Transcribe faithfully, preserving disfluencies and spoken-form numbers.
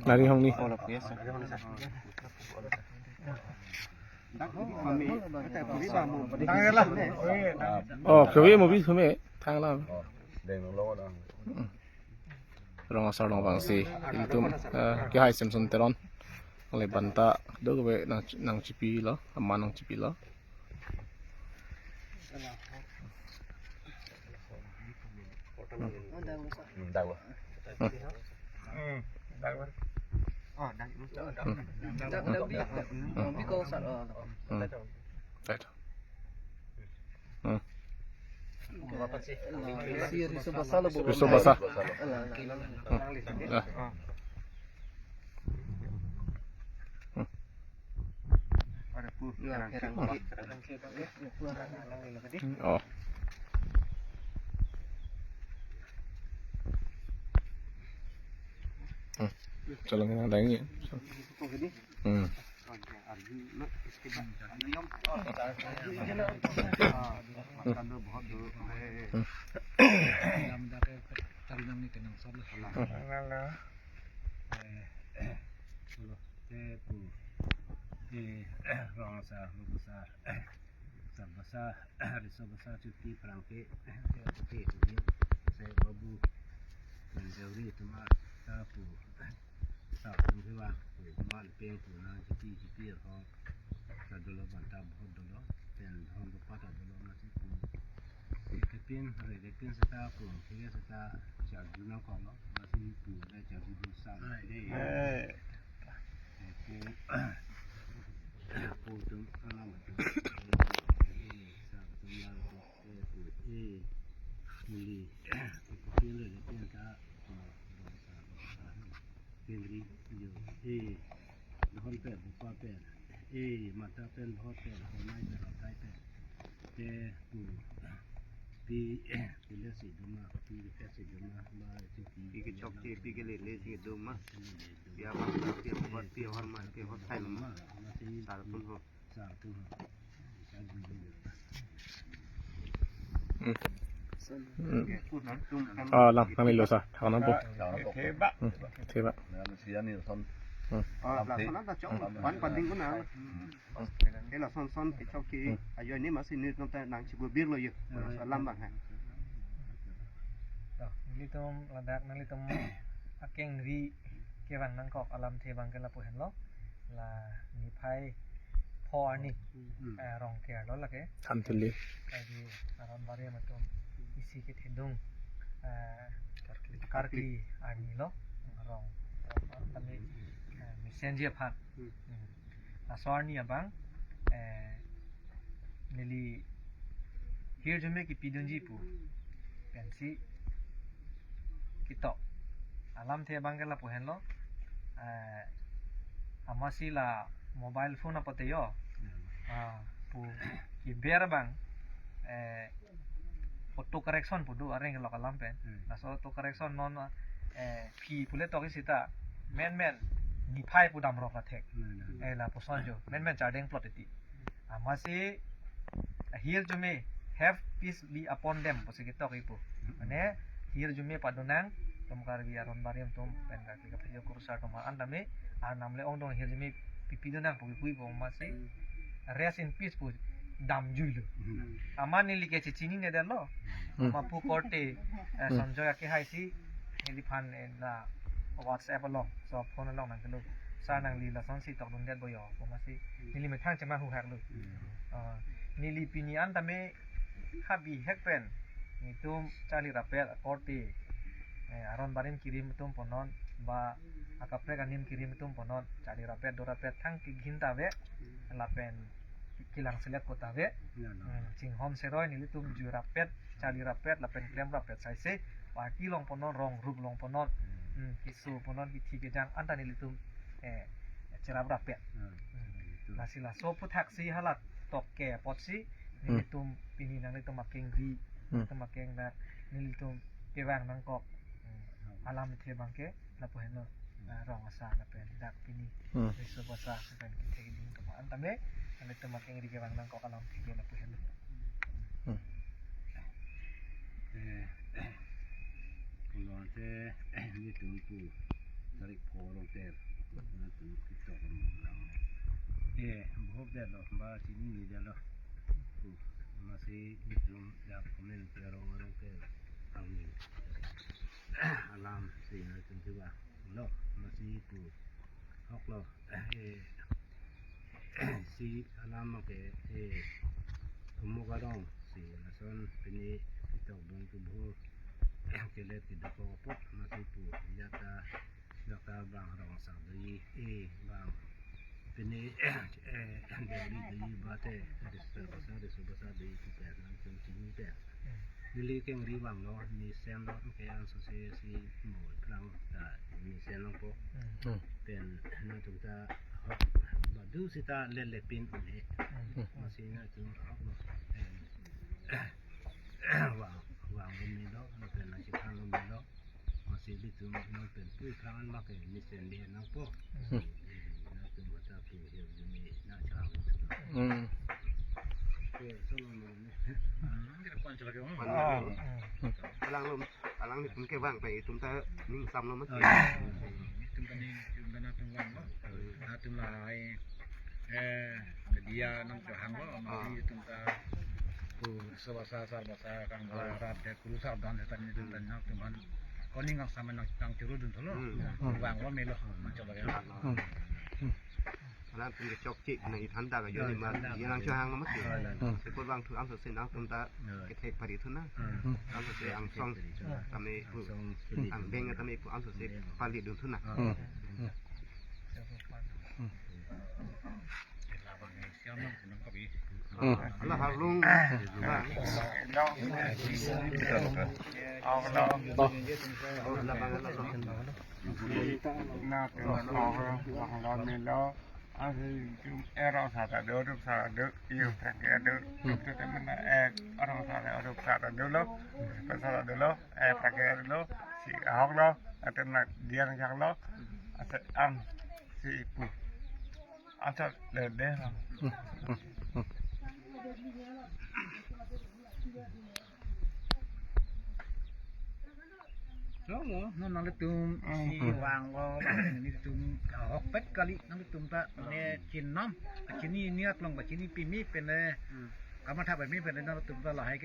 Nari hong ni. Oh, kami movie kami tanglang. Rong asar along abang si ilitum, eh, kehai Samson Teron. Alangli banta do kave nang, nangchipilo, aman nangchipilo. Right. Hmm. Si Riso Basa lo, Bu. Riso Basa. Ala, ala, ala. Hmm. Ya. Hmm. Ya, Pherangke. Oh. Hmm. Salang yang ada ini. Hmm. Rong asar, rong asar, asar basa, Riso Basa, Chuti, Pherangke, Chuti, Chuti, Sai, Babu, Manjari, Tuma, Tapu, Sa tum hiwa, pu man peng pu nangchipi chipi ho. Sa dolo banta bahut dolo. Pen hon do pata dolo masi pu. Kepin, re kepin seta pu, kepin seta charju nangkoklo. Masi pu le charju do sa. Eh. Pu, pu tum alam pu. Sa tum lang pu. Eh, pu, eh. Muli. Kepin re kepin ta. Kendri, yo, eh, dohon pen, bupa pen, eh, mata pen, bahut pen, honai pen, atai pen. Te, pu, pi, pi le si doma, pi le si doma, ba, si pi. Pi kechokche, pi kele le si doma. Ya, ba, pi, pi, pi, hor ma, pi, hor thai ma. Sar pun ho. Hmm. Hmm. Ah, lang, lang lilo sa. Thak nangpo. Hmm. Theba. Hmm. Theba. Hmm. Ah, lason ta chok. Pan pading ko na. Eh, lason son kechok ke. Hmm. Ajo ne masi nelitum ta nangchibu birlo yo. Alam abang ha. To, nelitum ladak nanglitum akengri kevang nangkok alamthe abangke lapu henlo. La niphai pho arni, hmm, eh, Rongker lo lake. Thanthili. Lake Aron Barim atum isi kethedung, eh, Karkli arni lo, Rong, Rong kali, eh, mesenji aphan. Hmm. Hmm. Laso arni abang, eh, neli hirjume kipidunji pu pensi ketok. Alamthe abangke lapu henlo. Eh, amatsi la mobile phone apote yo. Ah, pu keber abang, eh, auto correction pu do areng kelok alam pen. Hmm. Laso auto correction non, eh, phi pule tok sita. Menmen niphai pu damrok la thek. Hmm. Eh, lapuson jo. Menmen chardeng plot iti. Amatsi hirjume, "Have peace be upon them," pusi ketok ipu. Mane hirjume padonang, tum Karbi Aron Barim atum pen Karbi kaphel kurusar atum an tame, Arnam le ongdung hirjume pipi donang pu kipu ipu amatsi, "Rest in peace," pu damjuilo. Hmm. Amat neli ke chechinine detlo. Hmm. Amat pu korte, eh, hmm, Sanjoy akehai si, neliphan, eh, la WhatsApp along, so phone along nangkelo. "Sir, nangli lasonsi tokdundetpo yo," pu amatsi. Neli methang cheman huhaklo. Hmm. Ah, neli pini an tame ha bihek pen nelitum charli rapet akorte, eh, Aron Barim kirim atum punon, ba akaprek anim kirim atum punon, charli rapet, do rapet, thang kegin ta ave, lapen kelang selek ko ta ave. Ya, ya. Hmm, chinghon seroi nelitum ju rapet, charli rapet, lapen klem rapet saise, party along punon, rong rup along punon, hmm, keso punon, kithi kejang anta nelitum, eh, cherap rapet. Hmm. Hmm. Betul. Lasi laso aphuthaksi hala tokke apotsi, hmm, nelitum pini nanglitum akengri, hmm, nelitum akeng na, nelitum kevang nangkok, hmm, alamthe abangke lapu henlo, ah, rong asar lapen dak pini, hmm, Riso Basa lapen kethek ding atum an tame, nanglitum akengri kevang nangkok alamthe ke lapu henlo. Hmm. Tum pu tarik pho Rongter. Nangtum ketok alam. Eh, bhop detlo, ba chinine detlo. Pu, masi nelitum ya comment arong Rongter. Kami. Alam si nangtum kevanglo, masi pu. Ahoklo. Eh, si alam ke, eh, Tumuk arong si lason pini ketok dun kebhur, eh, kelet kedokok apot masi pu ya ta, ya ta bang rong sang doji, eh, bang pini, eh, Delhi doji bate, riso basa, riso basa doji pu pen nangtum chini pen. Neli kengri vanglo, mesenlo, ke ansose si mo phrang ta mesenlo po. Hmm. Pen nangtum ta ahok badu sita lele pin un-e. Hmm. Masi nangtum ahoklo. Pen vang, vanglo melo, pen nangchethanlo melo. Masi ilitum nang pen pu phrang an ma ke mesen di nangpo. Hmm. Nangtum mata pu hir dumi nangchang. Hmm. Ke solo mo ne. Hmm, kita pon coba ke, oh. Ah. Alanglom, alanglitum kevang pen itum ta ning samlo mati. Ah. Itum ta ning, itum ta nangtum vanglo. Nangtum lahai, eh, dia nangchohanglo, mati itum ta pu riso basa, sar basa, kang basa, rat de, kuru sar dan de, tani itum ta nangtum an. Koning kang sama nang, nangchuru dun tholo. Hmm. Vanglo melo, nangchoba ya. Hmm. Hmm. Alanglitum kechokche, nang ithanda ka, ya, joni ma, ithanda. Ya nangchohanglo mati. Hmm. Sekot vangthu ansose nangtum ta, ya, kethek pari thu na. Hmm. Ansose angsong, hmm, tame pu. Angsong, hmm, angdeng tame pu ansose, hmm, pali dun thu na. Hmm. Hmm. Hmm. Ala harlung. Na, na, na, na, na, na, na, Ansi tum erong sata do, rup sata do, iyo prake do, rup tu temen na, eh, erong sata, rup sata dolo, rup sata dolo, eh, prake dolo, si ahoklo, atem na diang jaklo, ase ang, si ipu. Asa lede lo. Lo mo, non nanglitum si vanglo, nanglitum ahokpet kali, nanglitum ta ne chinam, chinine aklong ba chini pimi pen le, kamatha pimi pen le nanglitum ta lahai